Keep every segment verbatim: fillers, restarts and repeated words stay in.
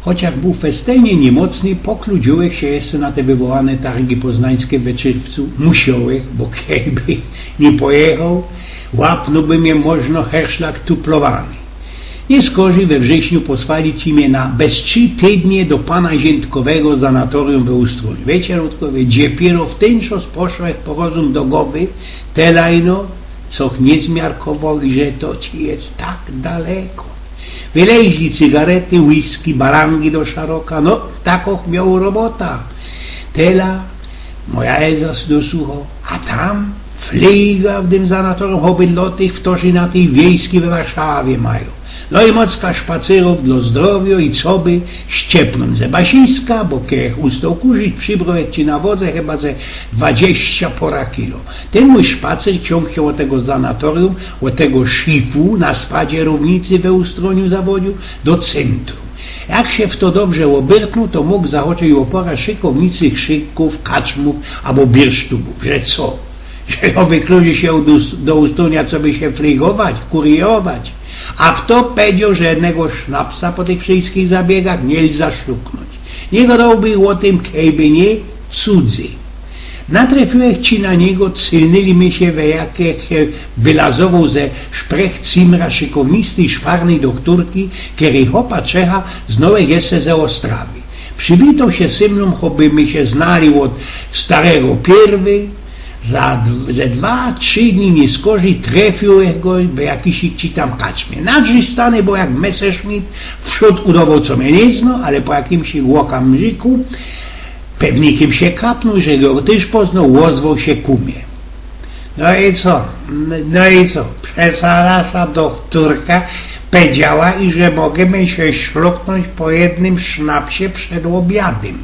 Chociŏż bōł festelnie niymocny, pokludziōłech sie jeszcze na te wywołane targi poznańske we czerwcu. Musiołech, bo kejbych niy pojechoł, łapnōłby mie możno herszlak tuplowany. Niy skorzij we wrześniu posłali ci mie na bez trzi tydnie do pana Ziętkowego zanatorium we Ustroniu. Wiycie, ludkowie, dopiyro w tyn czas poszło, jak porozōm do gowy, telajno, co niy zmiarkowoł, iże to ci je tak daleko. Wyleźli cygarety, whisky, balangi do szaroka, no, takŏ mioł robota. Tela, moja Elza s-, do sucho, a tam flyga w tym zanatorium, choby dlŏ tych, ftorzy na tyj wiejskij we Warszawie majōm. No i mocka szpacyrōw dlŏ zdrowio i coby ściepnōńć ze basiska, bo kech ustoł kurzić, przibrołech ci na wodze chyba ze dwadziścia pora kilo. Tyn mōj szpacyr ciōng sie ôd tego zanatorium, ôd tego szyfu na spadzie rownicy we Ustroniu zawodziył, do cyntrum. Jak sie fto dobrze ôbyrtnōł, to mōg zachoczyć ô pora szykownicych szynkōw, kaczmōw abo birsztubōw, że co? Że jŏ wykludził sie do, do Ustroniu, coby sie flygować, kurijować. A fto pedzioł, że jednego sznapsa po tych wszyjskich zabiegach niy za szluknōńć. Niy godołbych ô tym, kejby niy cudzy. Natrefiłech ci na niego, cylnyli my sie, we jak sie wylazowoł ze szprechcimra szykownistyj, szwarnyj doktōrki, kerej chopa Czecha znołech jeszcze ze Ôstrawy. Przywitoł sie ze mnōm, choby my sie znali ôd starego pierwy. Za d-, ze dwa, trzi dni niy skorzij trefiłech go we jakijś ci tam kaczmie. Nadrzistany, bo jak Messerschmitt, wprzōd udowoł, co mie niy znoł, ale po jakimś ôkamrziku pewnikym sie kapnōł, że go tyż poznoł, ôzwoł sie ku mie. No i co? No i co? Przeca nasza doktōrka pedziała, iże możymy sie szluknōńć po jednym sznapsie przed ôbiadym.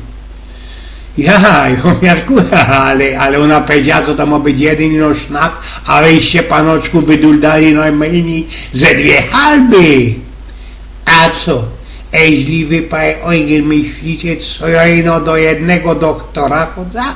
Ja, jŏ miarkuja, ale, ale ôna pedziała, co to mŏ być jedyn ino sznap, a wyście, panoczku, wyduldali nojmynij ze dwie halby. A co? Eźli wy, panie Eugen, myślicie, co jŏ ino do jednego doktora chodzã?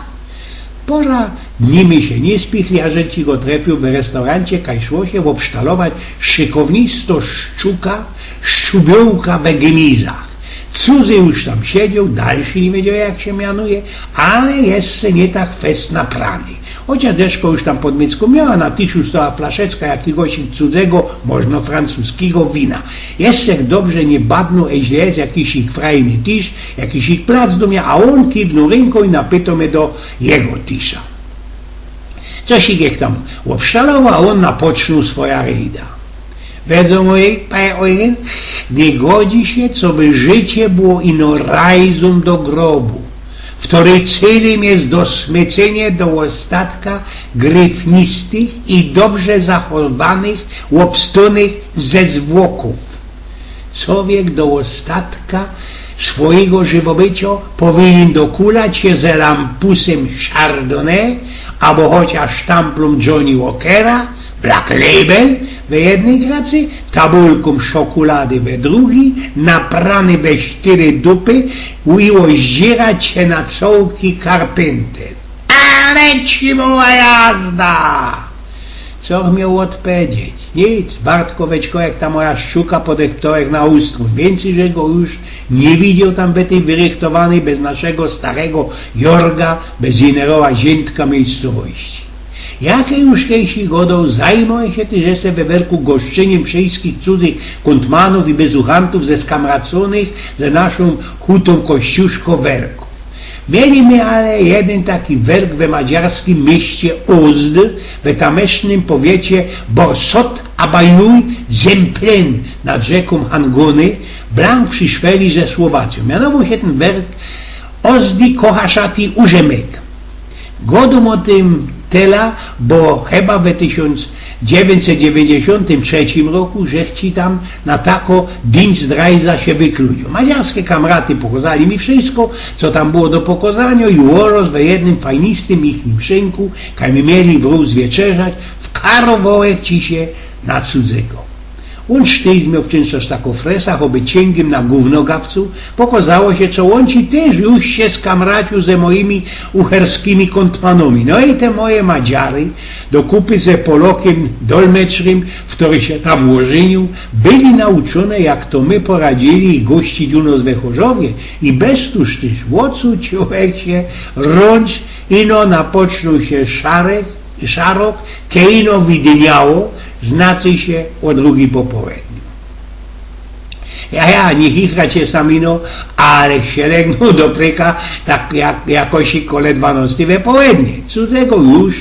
Pora dni my sie niy spichli, a żech ci go trefił we restaurancie, kaj szło sie ôbsztalować szykownisto szczuka, szczubiołka we gymizach. Cudzy już tam siedzioł, dalszy niy wiedzioł, jak sie mianuje, ale jeszcze niy tak fest naprany. Chociŏż deszko już tam pod mycku mioła, na tiszu stoła flaszeczka jakigoś cudzego, możno francuskigo wina. Jeszcze dobrze niy badnōł, eźle je jakiś ich frajny tisz, jakiś ich plac do mie, a ôn kiwnōł rynkōm i napytoł mie do jego tisza. Coś ich tam ôbsztalowoł, a ôn napocznōł swoja rejda. Wiedzã, mōj, panie Eugen, niy godzi sie, coby życie było ino rajzōm do grobu, ftorej cylym je do smycynie do ôstatka gryfnistych i dobrze zachowanych, ôbstōnych ze zwłokōw. Cowiek do ôstatka swojigo żywobyciŏ powinien dokulać sie ze lampusym Chardonnay, abo chociŏż sztamplōm Johnny Walkera, Black Label we jednyj kracy, tabulkōm szokulady we drugij, naprany we sztyry dupy i ôzdziyrać sie na cołki Carpenter. A leci moja jazda! Co mioł ôdpedzieć? Nic, wartko weczko jak ta moja szczuka, podeptołech na Ustrōń. Wiyncyj żech go już niy widzioł tam we tyj wyrychtowanej bez naszego starego Jorga, bez jeneroła Ziyntka miyjscowości. Jak już kejś godoł, zajmōłech sie tyż jeszcze we werku goszczyniym wszyjskich cudzych kōntmanōw i bezuchantōw zeskamracōnych ze naszōm hutōm Kościuszko werku. Mieli my ale jedyn taki werk we madziarskim mieście Ozd, we tamysznym powiecie Borsod, a bajluj Zemplin nad rzekōm Hangony, blank przi szweli ze Słowacyjōm. Mianowoł sie tyn werk Ozdi Kochaszati Urzemek. Godōm ô tym tela, bo chyba we tysiōnc dziewiyńćset dziewiyńćdziesiōntym trzecim roku żech ci tam na tako Dienstreise sie wykludziōł. Madziarske kamraty pokŏzali mi wszysko, co tam było do pokŏzaniŏ, i ôrŏz we jednym fajnistym ichnim szynku, kaj my mieli wrōz wieczerzać, wkarowołech ci sie na cudzego. Ôn sztyjzmioł w czynszach takŏ fresa, choby ciyngiym na gównogawcu, pokŏzało sie, co ôn ci tyż już sie skamraciōł ze mojimi uherskimi kōntmanomi. No i te moje Madziary, dokupy ze Polokiym dolmeczrym, ftory sie tam ôżyniōł, byli nauczōne, jak to my poradzili ich gościć u nos we Chorzowie i bez tuż tyż ôcuć, człowiek sie rōncz, ino napocznōł sie szarek, szarok, kej ino widniało, znaczy sie ô drugij po połedniu. Ja, ja, niych ich racie sam ino, ale sie legnōł do pryka, tak jak, jakoś kole dwanŏstyj we połednie. Cudzego już,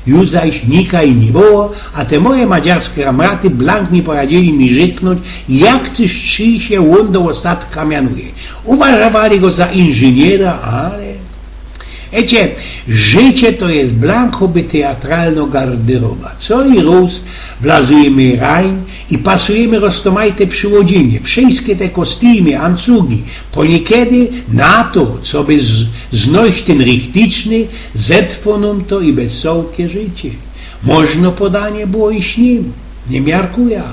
już zaś nikaj niy było, a te moje madziarske kamraty blank niy poradzili mi rzyknōńć, jak tyż sie ôn do ôstatka mianuje. Uważowali go za inżyniera, ale Wiycie, życie to je blank choby teatralnŏ garderoba. Co i rŏz wlazujymy rajn i pasujymy roztōmajte prziłodziynie, wszyjske te kostymy, ancugi, poniykedy na to, coby z-, znojś tyn richticzny, zetwo nōm to i wesołke życie. Możno podanie było i śniym, niy miarkujã.